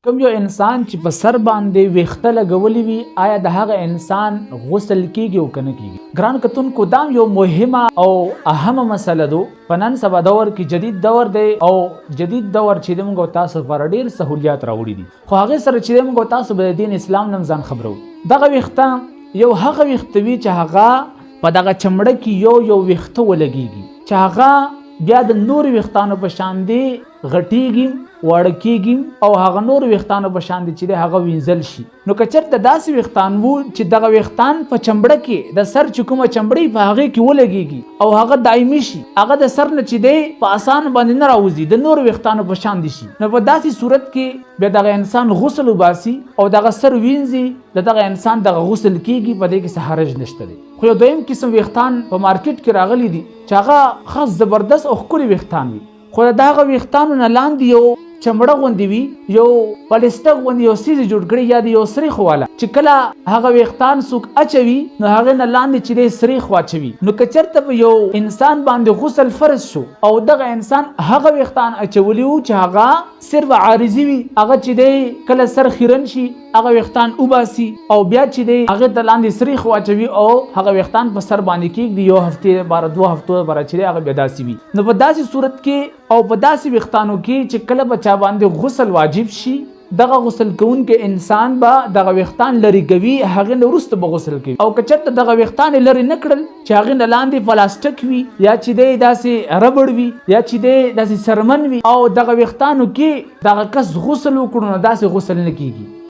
کوم یو انسان چې په سر باندې ویښته لګولې وي، آیا د هغه انسان غسل کیږي او کنه کیږي؟ ګران کتونکو، دا یو مهمه او اهمه مسله ده. په نن سبا دور کې جدید دور دی او جدید دور چې موږ تاسو لپاره ډیر سهولیات راوړي دي، خو هغه سره چې موږ تاسو به دین اسلام نم ځان خبرو. دغه ویښته یو هغه ویښته وي چې هغه په دغه چمړه کې یو یو ویښته ولګیږي، چې هغه بیا د نور ویښتانو په شان دی غټیږي، واړه کیږي او هغه نور ویښتانو په شان دي چې هغه وینځل شي. نو که چېرته داسې ویښتان وو چې دغه ویښتان په چمبړه کې، د سر چې کومه چمبړې، په هغې کې ولګیږي او هغه دایمي شي، هغه د سر نه چې دی په اسان باندې نه راوځي، د نورو ویښتانو په شان دي شي، نو په داسې صورت کې بیا دغه انسان غسل وباسي او دغه سر وینځي، د دغه انسان دغه غسل کیږي، په دې کې څه حرج نشته دی. خو یو دویم قسم ویښتان په مارکیټ کې راغلي دي چې هغه خاص زبردست او ښکلي ویښتان وي، خو د هغه ویښتانو نه لاندې یو چمړه غوندې وي، یو پلستک غوندې یو څیز جوړ کړي یا د یو سریخ والا، چې کله هغه ویښتان څوک اچوي نو هغې نه لاندې چې دی سریخ واچوي. نو که چېرته په یو انسان باندې غسل فرض شو او دغه انسان هغه ویښتان اچولي وو چې هغه صرف عارضي وي، هغه چې دی کله سر خیرن شي هغه ویښتان وباسي او بیا چې دی هغې ته لاندې سریخ واچوي او هغه ویښتان په سر باندې کېږدي، یو هفتې لپاره، 2 هفتو لپاره چې دی هغه بیا داسې وي، نو په داسې صورت کې او په داسې ویښتانو کې چې کله په چا باندې غسل واجب شي، دغه غسل کوونکی انسان به دغه ویښتان لرې کوي، هغې نه وروسته به غسل کوي. او که چېرته دغه ویښتان یې لرې نه کړل چې هغې نه لاندې پلاستک وي یا چې دی داسې ربړ وي یا چې دی داسې څرمن وي او دغه ویښتانو کې دغه کس غسل وکړو، نو داسې غسل نه کیږي.